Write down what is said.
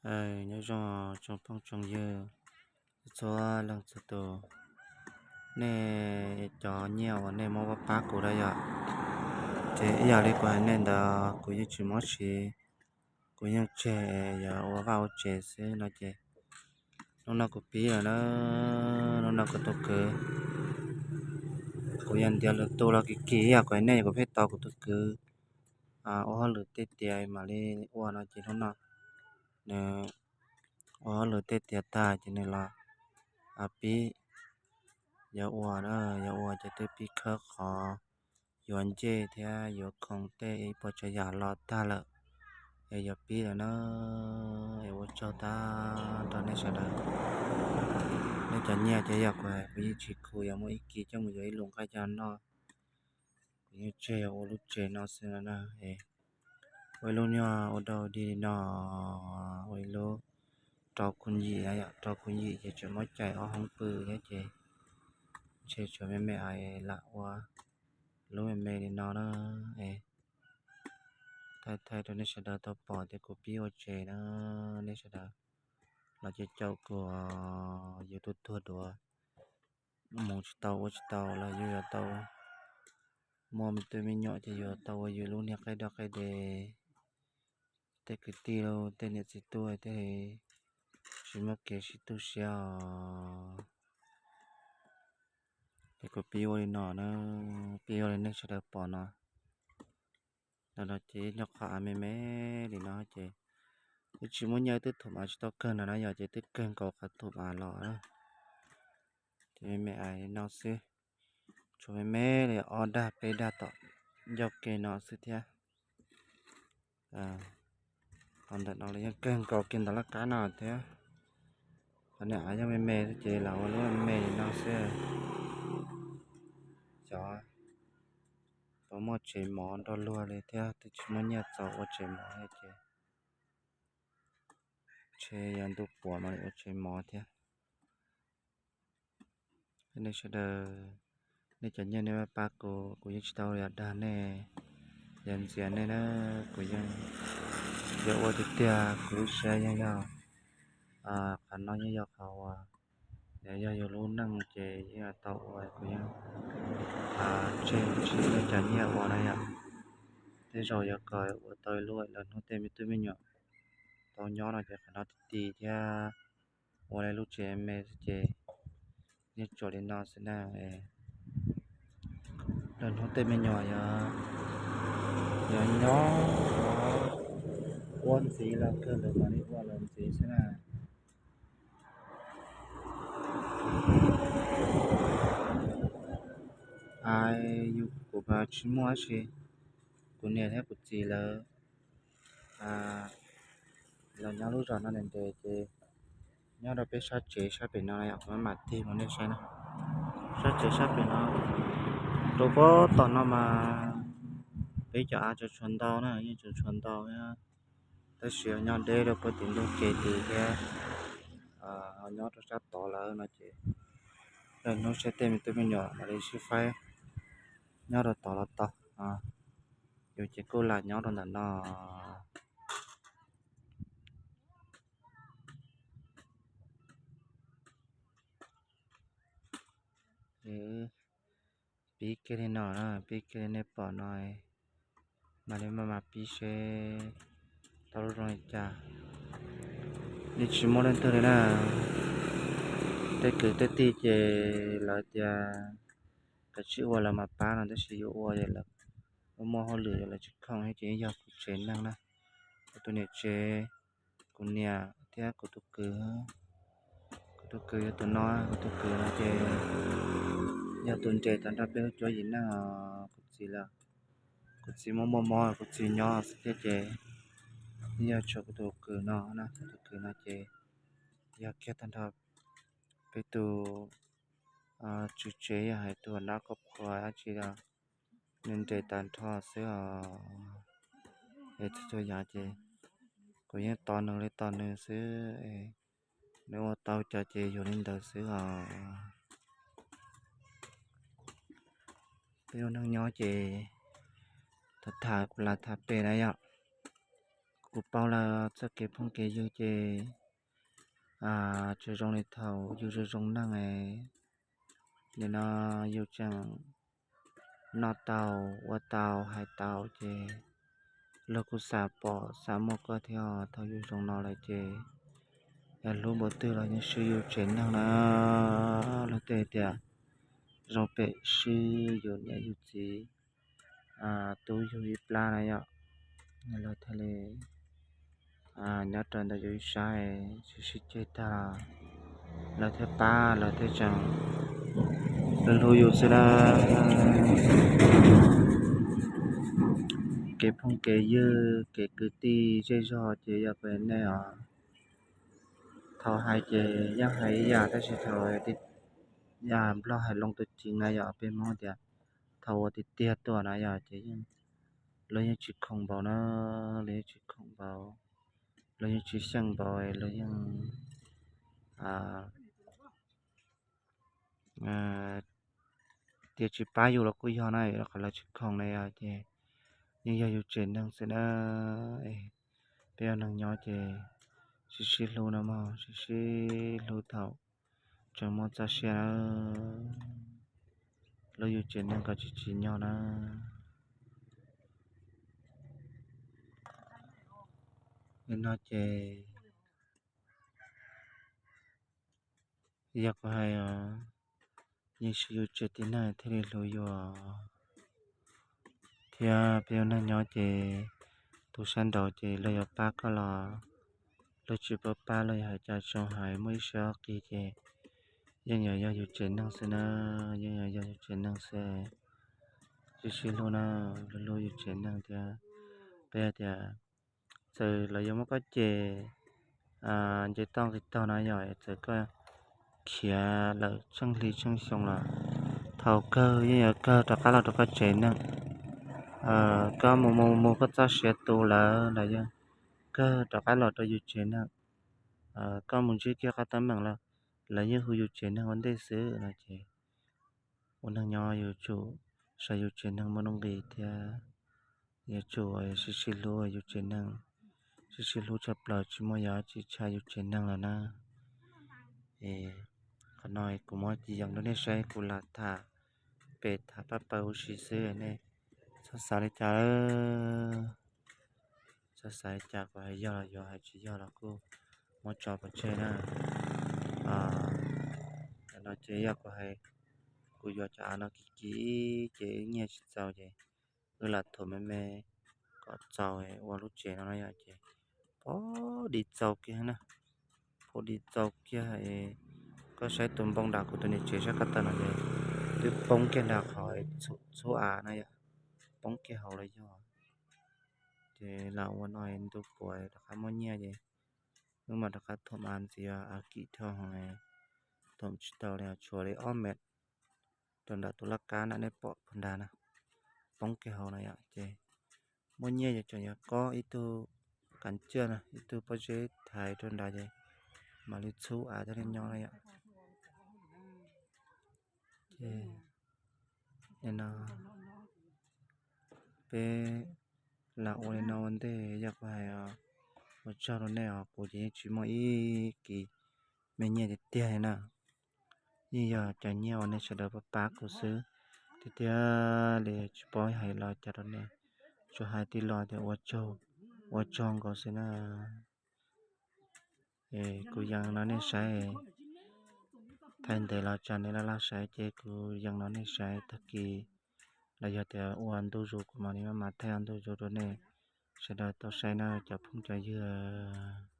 Nyob zoo tsoom phooj tsoom ywg txhua leej txhua tus, nej cov nyiaj uas nej muab pab kuv na yom, ces ib yam li kuv hais nej ntawd kuv yeej tsis muab siv, kuv yeej tseg yuav ua vaj ua tsev xwb no ces hnub no kuv pib lawm na, hnub no kuv tus kwv, kuv yog ntiav lwm tus los kim kim ib yam kuv hais nej kuv pheej tos kuv tus kwv ua hauj lwm tej tiav mam li ua no ces hnub no nws ua hauj lwm tej tiav tag ces nws los pib yuav ua, yuav ua ces twb pib khawb qhov yuav ncej thiab yuav khoom tej ib puas tsav yam los tag lawm, es yuav pib lawm na. Es ua tsaug tag nrho nej sawv daws, nej cov nyiaj ces yog kuv hais kuv yeej tsis khu, yuav muaj ib kis coj mus yuav ib lub nqaij coj noj, kuv yeej tseg yuav ua lub tsev no xwb no na. Ua ib lub nyuag ua dog dig li no, ua ib lub rau khu yim na yom, rau khu yim ces tseem muab cais ob hoob pw thiab ces ntshe tshuav me me es lam ua lub me me li no na. Es thaij thaij rau nej sawv daws tau pom tias kuv pib ua tsev na, nej sawv daws los ces caum kuv, yus tuaj tuag duav, mus tsis tau ua tsis tau los yus yuav tau muaj me tub me nyuam ces yuav tau ua yus lub niag qaij dog qaij de, tej kwv tij los tej niam txiv tuaj tej tsis muaj kev sib tu siab os. Ces kuv pib ua li no na, pib ua li nej sawv daws pom no. Ntawm no ces nyob qhov av me me li no ces twb tsis muaj nyiaj, twb thum av tsis tau kawg ntawm no yom, ces twb kawg nkaus qhov thum av los na. Ces me me av li no xwb, tshuav me me li ob dag peb dag tom ncauj ke no xwb thiab. Qhov ntawm no los yeej kawg nkaus kiag ntawm laj kab no thiab. Qhov niag av yog me me xwb ces lam ua lub me me li no xwb. Xyov puas muaj tsev mov nrog luag li thiab, twb tsis muaj nyiaj txaus ua tsev mov li ces ntshe yog ntu puav mam li ua tsev mov thiab. Nej sawv daws, nej cov nyiaj nej pab kuv, kuv yeej tsis tau yog dag nej, yog ntxias nej na, kuv yeej yog ua tiag tiag, kuv lub siab yeej yog qhov no, yeej yog qhov uas yog yus lub neej ces yeej tau ua, kuv yeej tseg tsis muab cov nyiaj ua na yom. Tej zaum yuav kom ua tau ib lub lawv hnub tej me tub me nyuam tau nyob no ces qhov no ti ti thiab ua lub tsev me xwb ces yeej tsuas li no xwb na. Lawv hnub tej me nyuam yuav nyob ua ntxiv los kawg lawv mam li ua lawv ntxiv xwb na. Yus kuv mas tsis muaj dab tsi, kuv niam thiab kuv txiv lawv los nyob lub zos no ntev ntev ces nyob rau peb sab tsev sab pem no yom, kuv mam tig rau nej saib na. Sab tsev sab pem no, rau puag tom no mas peb cov av tseem tshuav ntau na, yeej tseem tshuav ntau thiab, tab sis nyob deb rau puag tim ntug kev tid thiab, ho nyob rau sab tod lawm no ces lawv hnub saib tej me tub me nyuam mam li sib faib nyob rau tod los tau. Yus ces kuj lam nyob rau ntawm no. Pib kiag li no na, pib kiag li nej pom no, mam li maj mam pib seb tau lub zoo li cas. Yeej tsis muaj leej twg li na, tej kwv tej tij ces lawv tias kav tsij ua lawv mam pab no, tab sis yuav ua es lawv muaj muaj hauj lwm es lawv tsis khoom thiab ces yeej yog kuv tsev neeg na, kuv tus niam tsev, kuv niam thiab kuv tus kwv. Kuv tus kwv yog tus no, kuv tus kwv no ces yog tus nres tag nrho peb lub cuab yim neej os. Kuv txiv lawm, kuv txiv muaj muaj mob, kuv txiv nyob xwb thiab ces yeej yog tshuav kuv tus kwv no na. Kuv tus kwv no ces yog kiag tag nrho peb tus tswv tsev, yog hais tus nab koj qhua dab tsi los nws nres tag nrho xwb os. Es txhua txhua yam ces kuv yeej tos nws li tos nws xwb, nws ua tau cov ces yog li ntawd xwb os. Peb ua neej nyob ces tham tham kuv lam tham pem na yom. Kuv Kuv paub lawm txoj kev phooj kev ywg ces tsuas zoo li thaum yus zoo zoo neeg, nim no yus tseem noj tau, ua tau, hais tau ces luag kuj xav pom xav muaj koj thiab. Thaum yus zoo no lawm ces yog hlub npaum twg los yeej swb yus tsev neeg na. Luag tej tias zoo pem swb yus niam yus txiv, tub yug ib plab na yom, los thiaj li nyob rau ntawm yus ib sab, sib sib ceg tag los lawv thiaj pab, lawv thiaj tseem hlub hlub yus xwb na. Kev phooj kev ywg, kev kwv tij zej zog ces yog pem nej os. Thaum hais ces yeej hais ib yam, tab sis thaum yam Nplog hais loo tus ceev na yom, peb Hmoob tias thaum uas tiag tiag tuaj na yom ces yeej, lawv yeej tsis khoom npaum na, lawv yeej tsis khoom npaum, lawv yeej tsis xyeej npaum, lawv yeej tias tsis pab yus los kuj yog na, qhov lawv tsis khoom na yom ces yeej yog yus tsev neeg xwb na. Peb ua neeg nyob ces sib sib hlub no mog, sib sib hlub thaum tseem muaj txoj sia na, hlub yus tsev neeg kom tsis tsim nyog na. Li no ces yog kuv hais os, yeej swb yus tsev tib neeg thiaj li hlub yus thiab. Peb ua neeg nyob ces tus sab nraud ces luag yuav pab koj los luag tsis pab pab, luag yuav hais cas tsis zoo hais, muaj ib siab qis ces yeej yuav yog yus tsev neeg xwb na, yeej yuav yog yus tsev neeg xwb. Sib sib hlub na, hlub hlub yus tsev neeg thiab. Peb tias txawm lawv yuav muab koj cem nce toj nqis taug na yom, txawm koj khiav lawm tsheej hli tsheej xyoo los thaum kawg yeej yuav kawg rov qab los rau koj tsev neeg. Koj mus mus mus koj txoj sia tu lawm los yeej kawg rov qab los rau yus tsev neeg. Koj mus ntsib kiag qab teeb meem los lawv yeej hu yus tsev neeg ua ntej xwb no ces ua neeg nyob yuav tsum saib yus tsev neeg muaj nuj nqis thiab yuav tsum sib sib hlub yus tsev neeg, sib sib hlub tshaj plaws, tsis muaj yam tsis tshaj yus tsev neeg lawm na. Es qhov no kuv muab ci yees rau nej saib, kuv lam tham pem tham pab pawg huv si xwb, nej txhob xav li cas lawm. Txhob xav li cas, kuv hais yog los yog, hais tsis yog los kuj muab tso pov tseg na. Tam no ces yog kuv hais, kuv yuav cov av no kiv kiv ces wb nyiaj tsis txaus ces wb lam thuam me me kom txaus ua lub tsev no no yom ces pab di txaus kiag na, pab di txaus kiag. Koj saib tus npoo nram kuv tus niam tsev sab ko taw no ces twb poob kiag nram qhov txhub av na yom, poob kiag hauv los yog. Ces lam ua no ntu puav rov qab muaj nyiaj ces wb mam rov qab thuam av ntxiv, av kim thiab ho thuam tsis tau li, tshuav li ob mev rau nram tus laj kab na, nej pom puag nrad na, poob kiag hauv no yom ces muaj nyiaj ces tseem yuav kob ib tug kav ciaj na, ib tug pob zeb thaiv rau nrad ces mam li txhub av thiaj li nyob na yom. Ces no peb lam ua li no ua ntej, yog kuv hais ua tsaug rau nej os, kuv ces yeej tsis muaj ib kis me nyiaj tiag tiag li na. Yeej yog cov nyiaj uas nej sawv daws pab pab kuv xwb, tiag tiag li tsis paub hais los cas rau nej, tsuas hais tij los tias ua tsaug, ua tsaug nkaus xwb na. Es kuv yees no nej saib, thaij ntev los tsam nej laj laj saib ces kuv yees no nej saib tag kis los yog tias ua ntu zus kuv mam li maj mam thaij ua ntu zus rau nej sawv daws tau saib na cov phooj cov ywg.